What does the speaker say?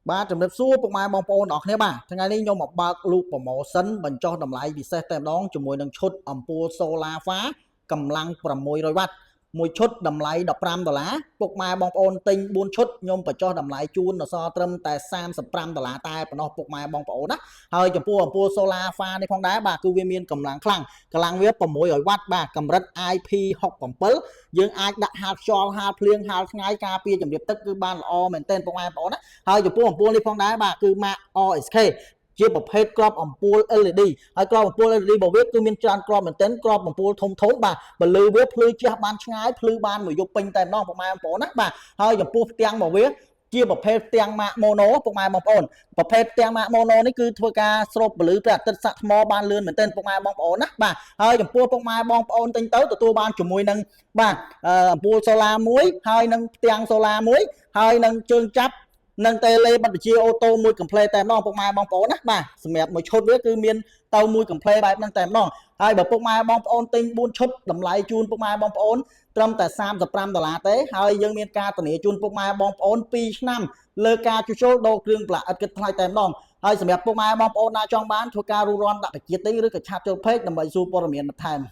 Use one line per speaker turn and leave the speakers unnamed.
បាទជំរាបសួរពុកម៉ែបងប្អូនទាំងអស់គ្នាបាទថ្ងៃនេះខ្ញុំមកបើកលូក promotion បញ្ចុះតម្លៃពិសេសតែម្ដងជាមួយនឹងឈុតអំពូល Solar ហ្វា កម្លាំង600វ៉ាត់មួយឈុតតម្លៃ15ដុល្លារពុកម៉ែបងប្អូនទិញ4ឈុតខ្ញុំបញ្ចុះតម្លៃជូនដល់សល់ត្រឹមតែ35ដុល្លារតែប៉ុណ្ណោះពុកម៉ែបងប្អូនណាហើយចំពោះអំពូល Solar ហ្វា នេះផងដែរបាទគឺវាមានកម្លាំងខ្លាំងកម្លាំងវា600វ៉ាត់បាទកម្រិត IP67 យើងអាចដាក់ហាលខ្យល់ហាលភ្លៀងហាលថ្ងៃការពារជំរាបទឹកគឺបានល្អមែនទែនពុកម៉ែបងប្អូនណាហើយចំពោះអំពូលនេះផងដែរបាទគឺម៉ាក RSK ជាប្រភេទគ្រាប់អំពូល LED ហើយគ្រាប់អំពូល LED របស់វាគឺមានច្រើនគ្រាប់មែនទែនគ្រាប់អំពូលធំធំបាទពន្លឺវាភ្លឺជះបានឆ្ងាយភ្លឺបានមួយយប់ពេញតែម្ដងពុកម៉ែបងប្អូនណាបាទហើយចំពោះផ្ទាំងរបស់វាជាប្រភេទផ្ទាំងម៉ាក mono ពុកម៉ែបងប្អូនប្រភេទផ្ទាំងម៉ាក mono នេះគឺធ្វើការស្រូបពន្លឺព្រះអាទិត្យសាក់ថ្មបានលឿនមែនទែនពុកម៉ែបងប្អូនណាបាទហើយចំពោះពុកម៉ែបងប្អូនទិញទៅទទួលបានជាមួយនឹងបាទអំពូល solar មួយហើយនឹងផ្ទាំង solar មួយហើយនឹងជើងចាប់និងតេឡេប័ណ្ណបញ្ជា auto មួយកំភ្លេតែម្ដងពុកម៉ែបងប្អូនណាបាទសម្រាប់មួយឈុតវាគឺមានទៅមួយកំភ្លេបែបហ្នឹងតែម្ដងហើយបើពុកម៉ែបងប្អូនទិញ4ឈុតតម្លៃជូនពុកម៉ែបងប្អូនត្រឹមតែ35ដុល្លារទេហើយយើងមានការធានាជូនពុកម៉ែបងប្អូន2ឆ្នាំលើការជួសជុលដូរគ្រឿងប្រឡាក់ឥតគិតថ្លៃតែម្ដងហើយសម្រាប់ពុកម៉ែបងប្អូនណាចង់បានធ្វើការរួសរាន់ដាក់បញ្ជាទិញឬក៏chat ចូល page ដើម្បីសួរព័ត៌មានបន្ថែម។